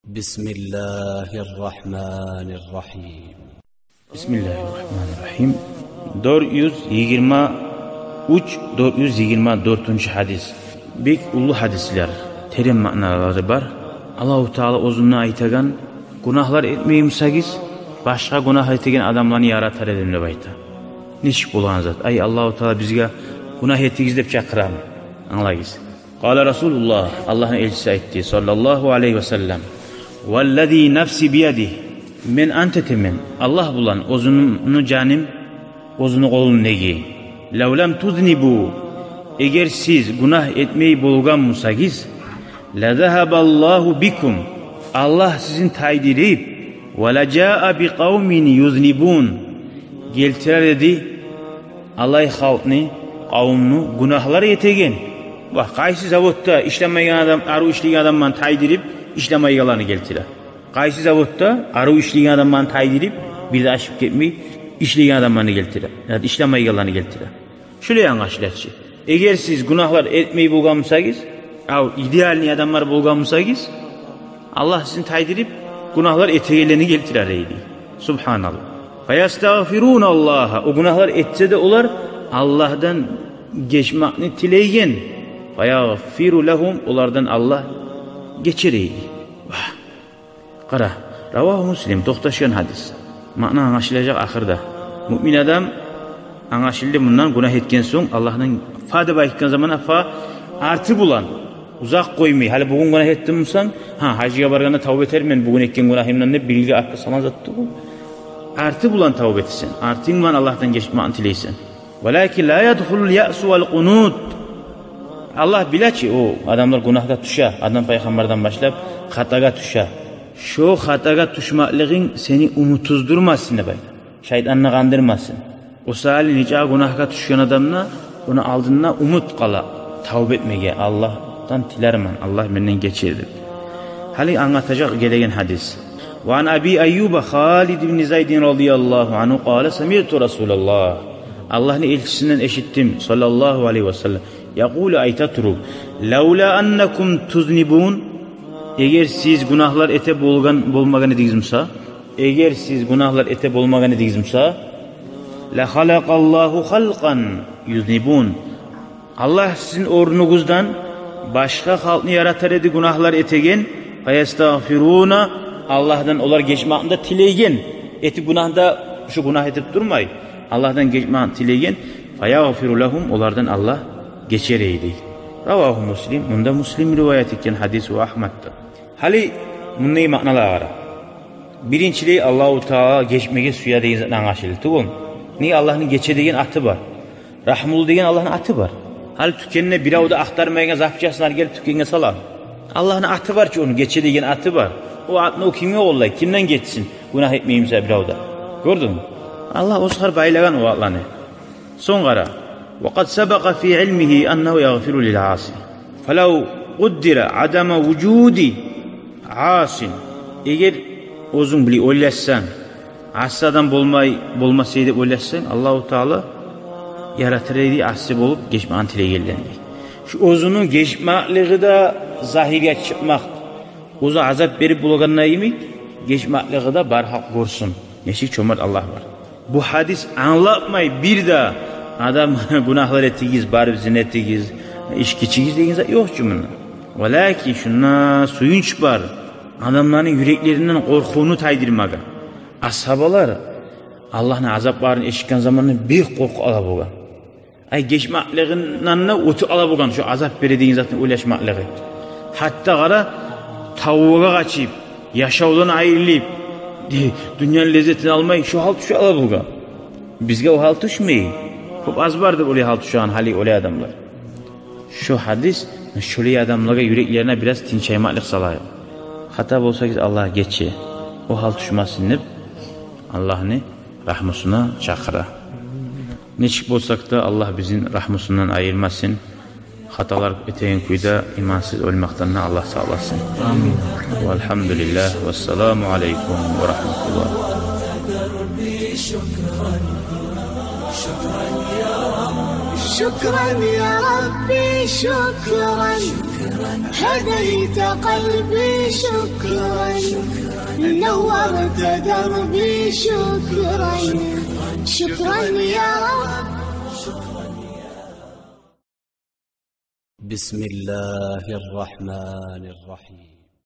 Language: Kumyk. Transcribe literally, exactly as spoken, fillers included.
بسم الله الرحمن الرحيم. Бисмиллагьи ррагьмани ррагьим. Дёрт юз йигирма уьч, дёрт юз йигирма дёртюнчю гьадис. Бек уллу гьадислер, терен маъналары бар. Аллагьу Таала оьзюнде айтагъан: «Гюнагьлар этмей бусагъыз, башгъа гюнагь этеген адамланы яратар эдим», — деп айта. Нечик болагъан зат? Ай, Аллагьу Таала бизге гюнагь этигиз деп чакъырамы? Англагъыз. Къала Расулуллагь, Аллагьны элчиси айтды, саллаллагьу алайгьи ва саллам: «Валлази нафси биядигь, мен ант этемен Аллагь булан, оьзюмню жаным оьзюню къолундагъы. Лав лам тузнибу, эгер сиз гюнагь этмей болгъан бусагъыз, ла загьабаллагьу бикум, Аллагь сизин тайдырып, ва ла жаа би къавмин юзнибун, гелтирер эди алай халкъны, къавумну гюнагьлар этеген». Ва къайсы заводда ишлемейген адам, арив ишлейген адамланы тайдырып, ишлемейгенлени гелтире? Къайсы заводда арив ишлейген адамланы тайдырып, бир де ашып гетмей ишлейген адамланы гелтире, яда ишлемейгенлени гелтире? Шулай англашыла чы. Эгер сиз гюнагьлар этмей болгъан бусагъыз, ав идеальный адамлар болгъан бусагъыз, Аллагь сизин тайдырып, гюнагьлар этегенлени гелтирер эди. Субгьаналлагь. Фаягъфируналлагьа, о гюнагьлар этсе де олар Аллагьдан гечмекни тилейген. Фаягъфиру лагьум, олардан Аллагь гечер эди. Вагь. Къара, равагьу Муслим, токъташгъан гьадис. Маъна англашылажакъ ахырда. Муъмин адам, англашылды, мундан гюнагь этген сонг, Аллагьдан фа деп айтгъан заманда фа арты булан, узакъ къоймай. Гьали бугюн гюнагь этдим бусанг, гьа, гьажгъа баргъанда тавба этермен бугюн этген гюнагьымдан деп, билге артгъа салгъан зат тюгюл. Арты булан тавба этесен, артынг булан Аллагьдан гечмекни тилейсен. Валакин ла ядхулул яъсу вал къунут. Аллагь биле чи, о адамлар гюнагьгъа тюше, Адам пайхаммардан башлап хатагъа тюше. Шо хатагъа тюшмеклигинг сени умутсуздурмасын деп айта. Шайтанны къандырмасын. О саялы нечакъы гюнагьгъа тюшген адамны, ону алдында умут къала тавба этмеге, Аллагьдан тилермен, Аллагь менден гечер деп. Гьали англатажакъ гелеген гьадис. Ва ан Аби Айюба Халид ибн Зайдин радияллагьу ангьу къала: «Самиъту Расулаллагь». Аллагьны элчисинден эшитдим, саллаллагьу алайгьи ва саллам, якъулу, айта туруп: «Лавла аннакум тузнибун». Эгер сиз гюнагьлар эте болгъан болмагъан эдигиз буса, эгер сиз гюнагьлар эте болмагъан эдигиз буса, «ла халакъаллагьу халкъан юзнибун». Аллагь сизин орнугъуздан башгъа халкъны яратар эди гюнагьлар этеген, «фаягъфируна», Аллагьдан олар гечмекни де тилейген. Этип гюнагь да, шу гюнагь этип турмай, Аллагьдан гечмекни тилейген, «фаягъфиру лагьум», олардан Аллагь гечер эди. Равагьу Муслим, мунда Муслим риваят этген гьадис, ва Агьмад да. Гьали мундай маъналагъа къара. Биринчилей, Аллагьу Таала гечмеге сюе деген затны англашылды тюгюл. Неге, Аллагьны гече деген аты бар. Рагьмулу деген Аллагьны аты бар. Гьали тюкенде бирев де ахтармайгъан запчастьлар гелип тюкенге сала. Аллагьны аты бар чы, ону гече деген аты бар. О атны о кимге къоллай, кимден гечсин, гюнагь этмей буса бирев де? Гёрдюнгмю? Аллагь оьзю гьар байлагъан о атланы. Сонг къара. Ва къад сабакъа фи илмигьи аннагьу ягъфиру лил аси. Фалав къуддира адама вужуди асин. Эгер оьзюнг биле ойлашсанг, аси адам болмай, болмас эди деп ойлашсанг, Аллагьу Таала яратар эди аси болуп гечмекни тилейгенлени дей. Шу оьзюню гечмеклиги де загьирге чыкъмакъ, оьзю азап берип болагъанда йимик, гечмеклиги де бар халкъ гёрсюн. Нечик чомарт Аллагь бар. Бу гьадис англатмай бир де адам гюнагьлар этигиз, барып зина этигиз, ички ичигиз деген зат ёкъ чу мунда. Валакин шунда сююнч бар. Адамланы юреклеринден къоркъувну тайдырмагъа. Асгьабалар Аллагьны азапларын эшитген заманда бек къоркъуп къала болгъан. Ай, гечмеклигинден де оьтюп къала болгъан шо азап бере деген затны ойлашмакълыгъы. Гьатта къара, тавбагъа къачып, яшавдан айрылып, дюньяны леззетин алмай, шо гьал тюше къала болгъан. Бизге о гьал тюшмей. Кёп аз бар деп ойлай гьал тюшеген гьали олай адамлар. Шо гьадис шолай адамлагъа, юреклерине бираз тынчаймакълыкъ салайыкъ. Хата болсагъыз, Аллагь гече, о гьал тюшмесин деп, Аллагьны рагьмусуна чакъыра. Нечик болсакъ да, Аллагь бизин рагьмусундан айырмасын. Хаталар этеген кюйде имансыз оьлмекден де Аллагь сакъласын. Амин. Валгьамдулиллагь, вассаламу алейкум ва рагьматуллагь. شكرا يا ربي، شكرا. هديت قلبي، شكرا. نورت دربي، شكرا. شكرا يا رب. بسم الله الرحمن الرحيم.